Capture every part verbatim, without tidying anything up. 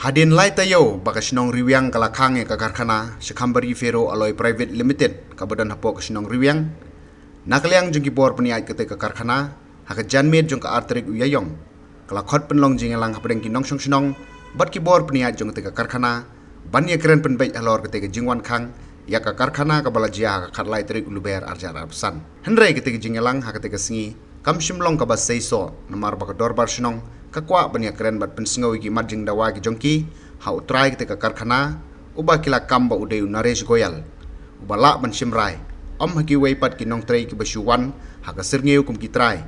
Hadien lai taïew ba ka shnong Riwiang ka la khang ïa ka karkhana Shakhambarie Ferro Alloy Private Limited kaba don hapoh ka shnong Riwiang, na ka liang jong ki bor pynïaid kata ka karkhana, ha ka janmiet jong ka ar tarik u Ïaïong, ka la khot pynlong jingïalang hapdeng ki nongshong shnong bad ki bor pynïaid jong kata ka karkhana ban ïakren pynbeit halor kata ka jingwan khang ïa ka karkhana kaba la jia ha ka khatlai tarik u Lber arhajar arphew san. Hynrei kata ka jingïalang ha kata ka sngi kam shym long kaba seisoh, namar ba ka dorbar shnong ka kwah ban ïakren bad pynsngew ïa ki mat jingdawa ki jong ki ha u trai kata ka karkhana, uba ki la kam ba u dei u Naresh Goyal, uba lah ban shim rai, ym ha kiwei pat ki nongtrei kiba shu wan ha ka syrngiew kum ki trai.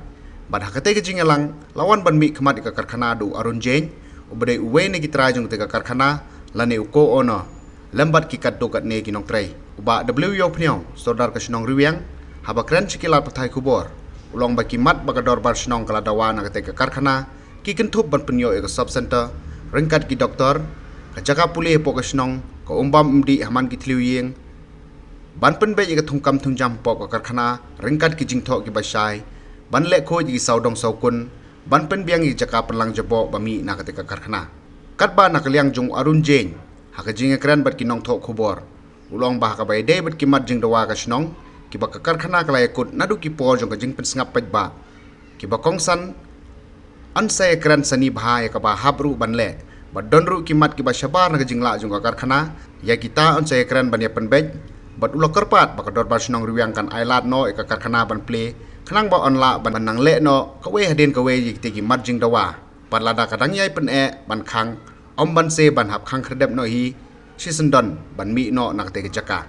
Bad ha kata ka jingïalang la wan ban mih khmat ïa ka karkhana da u Arun Jain, uba dei uwei na ki trai jong kata ka karkhana lane u co-owner, lem bad ki katto katne ki nongtrei. U Bah W Ïawphniaw, Sordar ka shnong Riwiang, haba kren sha ki lad pathai khubor, u la ong ba ki mat ba ka dorbar shnong ka la dawa na kata ka karkhana ki kynthup ban pynïoh ïa ka sub center, ryngkat ki doktor, ka jaka pule hapoh ka shnong, ka umbam umdih ha man ki thliew ïing, ban pynbeit ïa ka thungkam thungjam hapoh ka karkhana ryngkat ki jingthoh kiba shai, ban leh khuid ïa ki sawdong sawkun, ban pynbiang ïa ki jaka pynlang jaboh ba mih na kata ka karkhana. Katba na ka liang jong u Arun Jain, ha ka jingïakren bad ki nongthoh khubor, u la ong ba ha kaba ïadei bad ki mat jingdawa ka shnong kiba ka karkhana ka la ïakut naduh ki por jong ka jingpynsngap paidbah, kiba kongsan yn sa ïakren sani bha ïa kaba hap ruh ban leh, bad don ruh ki mat kiba shabar na ka jinglah jong ka karkhana, ïa kita yn sa ïakren ban ïa pynbeit. Bad u la kyrpad ba ka dorbar shnong Riwiang kan ailad noh ïa ka karkhana ban plie, khnang ba yn lah ban nang leh noh kawei hadien kawei ïa kita ki mat jingdawa. Bad lada ka dang ïai pyneh ban khang, ym ban se ban hap khang khyrdep noh hi, shisyndon ban mih noh na kata ka jaka.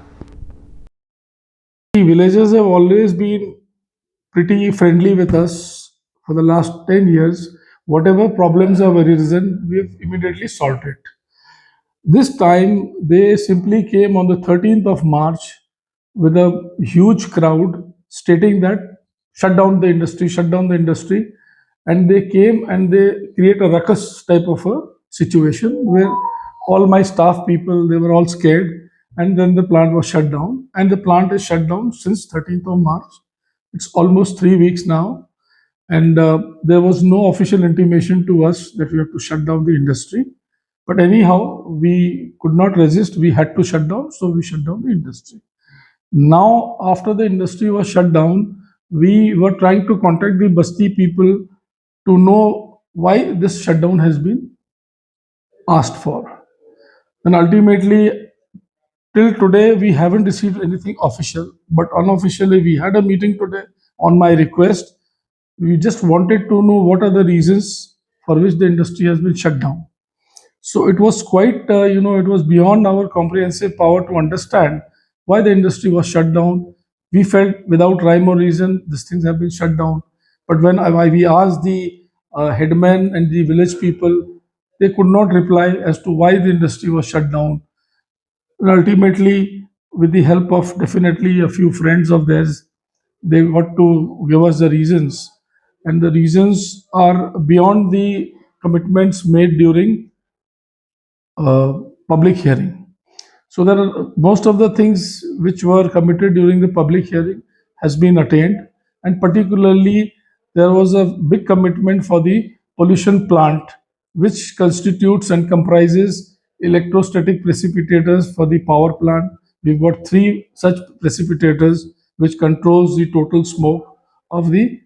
The villagers have always been pretty friendly with us for the last ten years. Whatever problems have arisen, we have immediately solved it. This time, they simply came on the thirteenth of March with a huge crowd stating that shut down the industry, shut down the industry. And they came and they create a ruckus type of a situation where all my staff people, they were all scared. And then the plant was shut down. And the plant is shut down since thirteenth of March. It's almost three weeks now. And uh, there was no official intimation to us that we have to shut down the industry. But anyhow, we could not resist. We had to shut down, so we shut down the industry. Now, after the industry was shut down, we were trying to contact the Basti people to know why this shutdown has been asked for. And ultimately, till today, we haven't received anything official. But unofficially, we had a meeting today on my request. We just wanted to know what are the reasons for which the industry has been shut down. So it was quite, uh, you know, it was beyond our comprehensive power to understand why the industry was shut down. We felt without rhyme or reason, these things have been shut down. But when I, we asked the uh, headman and the village people, they could not reply as to why the industry was shut down. And ultimately, with the help of definitely a few friends of theirs, they got to give us the reasons. And the reasons are beyond the commitments made during uh, public hearing. So there are most of the things which were committed during the public hearing has been attained, and particularly there was a big commitment for the pollution plant, which constitutes and comprises electrostatic precipitators for the power plant. We've got three such precipitators which controls the total smoke of the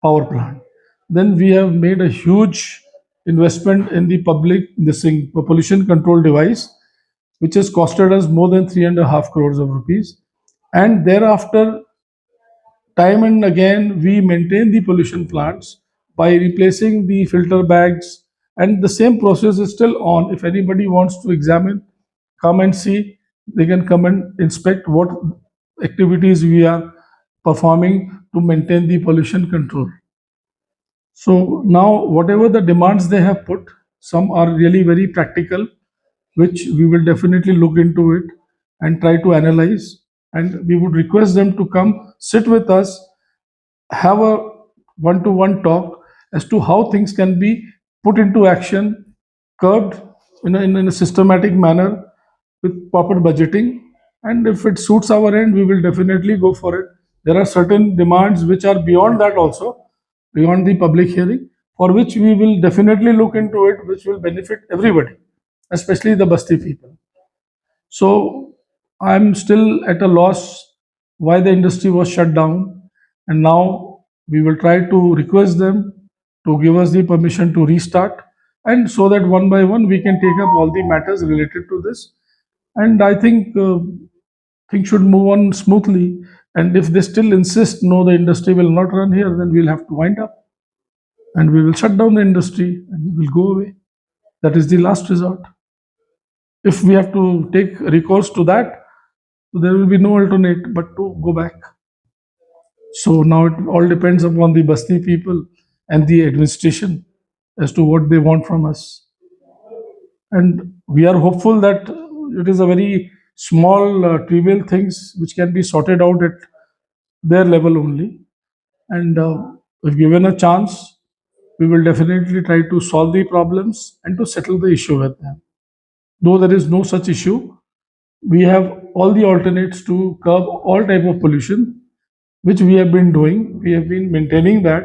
power plant. Then we have made a huge investment in the public, this thing, pollution control device, which has costed us more than three and a half crores of rupees. And thereafter, time and again, we maintain the pollution plants by replacing the filter bags, and the same process is still on. If anybody wants to examine, come and see. They can come and inspect what activities we are performing to maintain the pollution control. So now, whatever the demands they have put, some are really very practical, which we will definitely look into it and try to analyze. And we would request them to come, sit with us, have a one-to-one talk as to how things can be put into action, curbed in a, in a systematic manner with proper budgeting. And if it suits our end, we will definitely go for it. There are certain demands which are beyond that also, beyond the public hearing, for which we will definitely look into it, which will benefit everybody. especially the Basti people. So I'm still at a loss why the industry was shut down, and now we will try to request them to give us the permission to restart, and so that one by one we can take up all the matters related to this. And I think uh, things should move on smoothly. And if they still insist, no, the industry will not run here, then we'll have to wind up and we will shut down the industry and we will go away. That is the last resort. If we have to take recourse to that, there will be no alternate but to go back. So now it all depends upon the Basti people and the administration as to what they want from us. And we are hopeful that it is a very small, uh, trivial things which can be sorted out at their level only. And uh, if given a chance, we will definitely try to solve the problems and to settle the issue with them. Though there is no such issue, we have all the alternates to curb all type of pollution, which we have been doing. We have been maintaining that,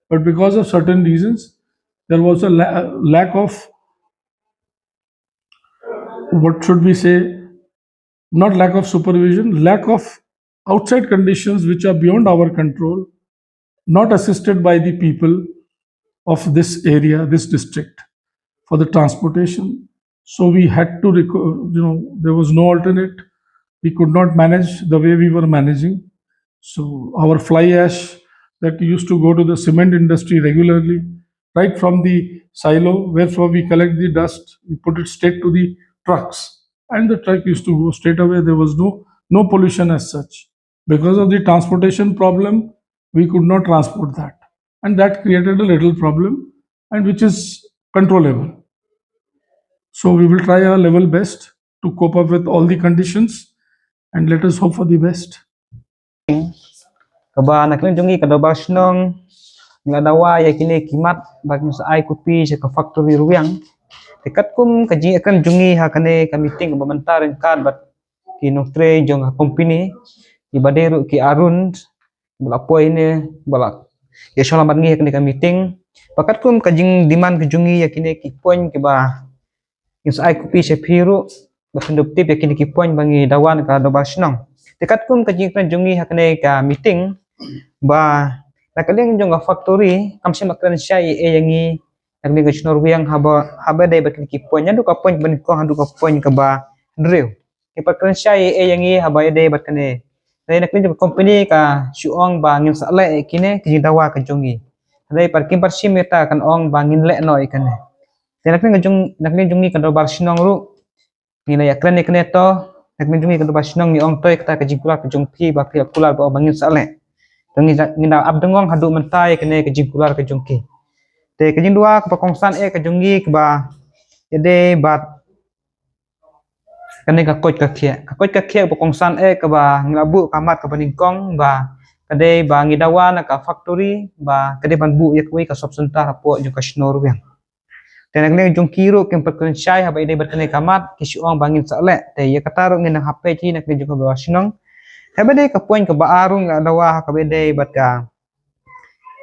but because of certain reasons, there was a la- lack of, what should we say, not lack of supervision, lack of outside conditions which are beyond our control, not assisted by the people of this area, this district, for the transportation. So we had to, reco- you know, there was no alternate. We could not manage the way we were managing. So our fly ash that used to go to the cement industry regularly, right from the silo where from we collect the dust, we put it straight to the trucks, and the truck used to go straight away. There was no no pollution as such. Because of the transportation problem, we could not transport that, and that created a little problem, and which is controllable. So we will try our level best to cope up with all the conditions, and let us hope for the best. Kaba na kling jong ngi ka Dorbar Shnong ngi la dawa ïa kine ki mat ba kin sa ai copy sha ka factory Rwiang. Te katkum ka jingïakren jong ngi ha kane ka meeting kaba mynta ryngkat bad ki nongtrei jong ka company, ki ba dei ruh ki Arun ba la poi ne ba la ïa shong lamar ngi ha kane ka meeting. Ba katkum ka jingdemand ka jong ngi ïa kine ki point kiba ngin sa ai copy sha phi ruh ba phin dup tip ïa kine ki point ba ngi dawa na ka Dorbar Shnong. Te katkum ka jingkren jong ngi ha kane ka meeting ba na ka liang jong ka factory kam shym la kren shai ei ei ïa ngi na ka liang ka shnong Rwiang haba haba dei bad kine ki point, naduh ka point ba nyngkong haduh ka point kaba hynriew. Ki pat kren shai ei ei ïa ngi haba ïadei bad kane. Te na ka liang jong ka company ka shu ong ba ngin sa leh ïa kine ki jingdawa ka jong ngi. Hynrei pat kim pat shim ïa kata, kan ong ba ngin leh noh ïa kane. Te na ka liang jong, na ka liang jong ngi ka Dorbar Shnong ruh ngi la ïakren ïa kane to. Na ka liang jong ngi ka Dorbar Shnong ngi ong to ïa kata ka jingkular ka jong phi ba phi la kular ba ong ba ngin sa leh. To ngi da, ngi da ap dengong haduh mynta ïa kane ka jingkular ka jong ki. Te ka jingdawa kaba kongsan eh ka jong ngi kaba ïadei bad kane ka koit ka khiah. Ka koit ka khiah ba kongsan eh kaba ngi la buh ka mat kaba nyngkong ba ka dei ba ngi dawa na ka factory ba ka dei ban buh ïa kawei ka sub center hapoh jong ka shnong Rwiang. Te na ka liang jong ki ruh kim pat kren shai haba ïadei bad kane ka mat, ki shu ong ba ngin sa leh. Te ïa kata ruh ngin nang hapdeng hi na ka liang jong ka Dorbar Shnong. Haba dei ka point kaba ar ruh ngi la dawa ha kaba ïadei bad ka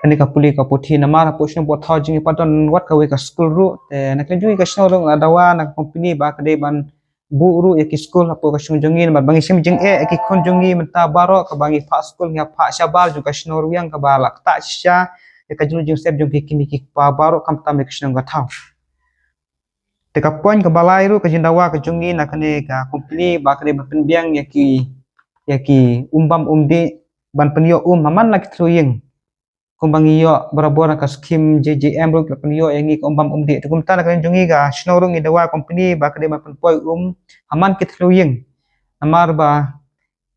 kane ka pule ka puthi namar hapoh shnong Phukthaw jong ngi pat don wat kawei ka skul ruh. Te na ka liang jong ngi ka shnong ruh ngi la dawa na ka company ba ka dei ban buh ruh ïa ki skul hapoh ka shnong jong ngi namar ba ngi shem jingeh ïa ki khun jong ngi mynta baroh kaba ngi phah skul ngi phah shabar jong ka shnong Rwiang kaba la ktah shisha ïa ka jinglut jingsep jong ki kmie ki kpa baroh khamtam ïa ka shnong ka thaw. Te ka point kaba lai ruh ka jingdawa ka jong ngi na kane ka company ba ka dei ban pynbiang ïa ki, ïa ki um bam um dih ban pynïoh um ha man la ki thliew ïing. Kumba ngi ïoh barabor na ka skim J J M ruh ki la pynïoh ïa ngi ka um bam um dih. Te kumta na ka liang jong ngi ka shnong ruh ngi dawa company ba ka dei ban pynpoi um ha man ki thliew ïing. Namar ba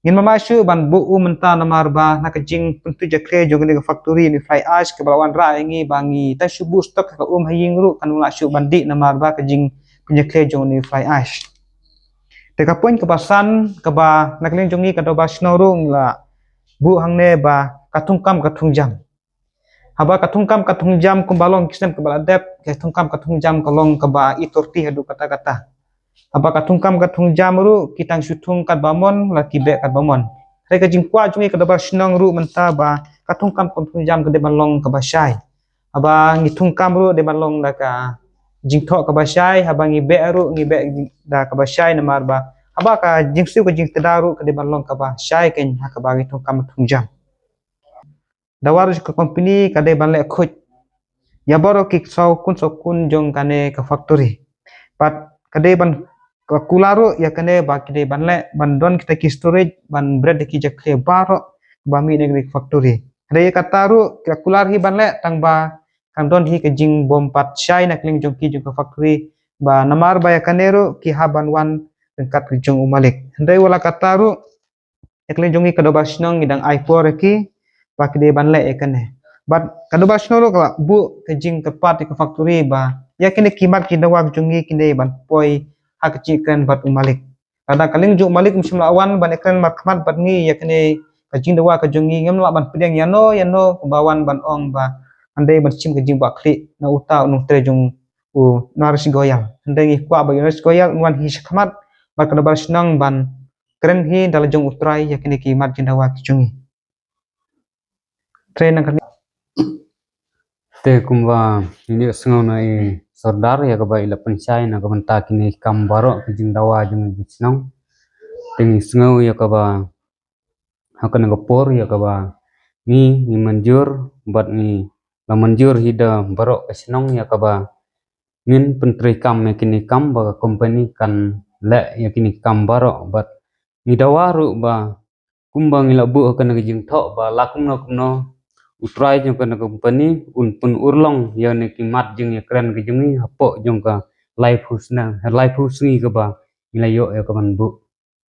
ngin ym lah shuh ban buh um mynta namar ba na ka jingpyntu jakhlia jong kane ka factory ne fly ash kaba la wanrah ïa ngi ba ngi tang shu buh stock ka um ha ïing ruh kan ym lah shuh ban dih namar ba ka jingpynjakhlia jong ne fly ash. Te ka point kaba san kaba na ka liang jong ngi ka Dorbar Shnong ruh ngi la buh hangne ba ka thungkam ka thungjam. Haba ka thungkam ka thungjam kumba long ki snem kaba la dep, ka thungkam ka thungjam ka long kaba i thirty haduh katta katta. Haba ka thungkam ka thungjam ruh ki tang shu thung katba mon la ki beh katba mon. Hynrei ka jingkwah jong ngi ka Dorbar Shnong ruh mynta ba ka thungkam ka thungjam ka dei ban long kaba shai. Haba ngi thungkam ruh dei ban long da ka jingthoh kaba shai, haba ngi beh ruh ngi beh da kaba shai namar ba haba ka jingsiew ka jingtda ruh ka dei ban long kaba shai kein ha kaba ngi thung kam thung jam. Dawa ruh ka company ka dei ban leh khuid ïa baroh ki saw kun saw kun jong kane ka factory. Bad ka dei ban ka kular ruh ïa kane ba ki dei ban leh ban don kita ki storage ban bret da ki jakhlia baroh ba mih na kane ka factory. Hynrei ïa kata ruh ka kular hi ban leh tang ba kan don hi ka jingbym pat shai na kylleng jong ki jong ka factory ba namar ba ïa kane ruh ki hap ban wan ryngkat ki jong u malik. Hynrei wat la kata ruh ïa kylleng jong ngi ka Dorbar Shnong ngi dang ai por ïa ki ba ki dei ban leh ïa kane. Bad ka Dorbar Shnong ruh ka la buh ka jingkyrpad ïa ka factory ba ïa kine ki mat ki dawa jong ngi ki dei ban poi ha ka jingkren bad u malik. Lada ka liang jong u malik um shym la wan ban ïakren markhmat bad ngi ïa kane ka jingdawa ka jong ngi, ngim lah ban pdiang ïano ïano kaba wan ban ong ba hynrei ban shim ka jingbakla na uta u nongtrei jong u Naresh Goyal. Hynrei ngi kwah ba u Naresh Goyal un wan hi shakhmat bad ka Dorbar Shnong ban kren hi da la jong u Trai ïa kine ki mat jingdawa ki jong ngi. Te nang kane. Te kumba ngi ïohsngew na i Sordar ïa kaba i la pynshai na ka bynta kine ki kam baroh ki jingdawa jong ngi ki shnong. Te ngi sngew ïa kaba ha kane ka por ïa kaba ngi ngi mynjur bad ngi la mynjur hi da baroh ka shnong ïa kaba ngin pyntreikam ïa kine ki kam ba ka company kan leh ïa kine ki kam baroh bad ngi dawa ruh ba kumba ngi la buh ha kane ka jingthoh ba la kumno kumno u Trai jong kane ka company un pynurlong ïa kine ki mat jingïakren ka jong ngi hapoh jong ka laiphew snem, laiphew sngi kaba ngi la ïoh ïa ka ban buh.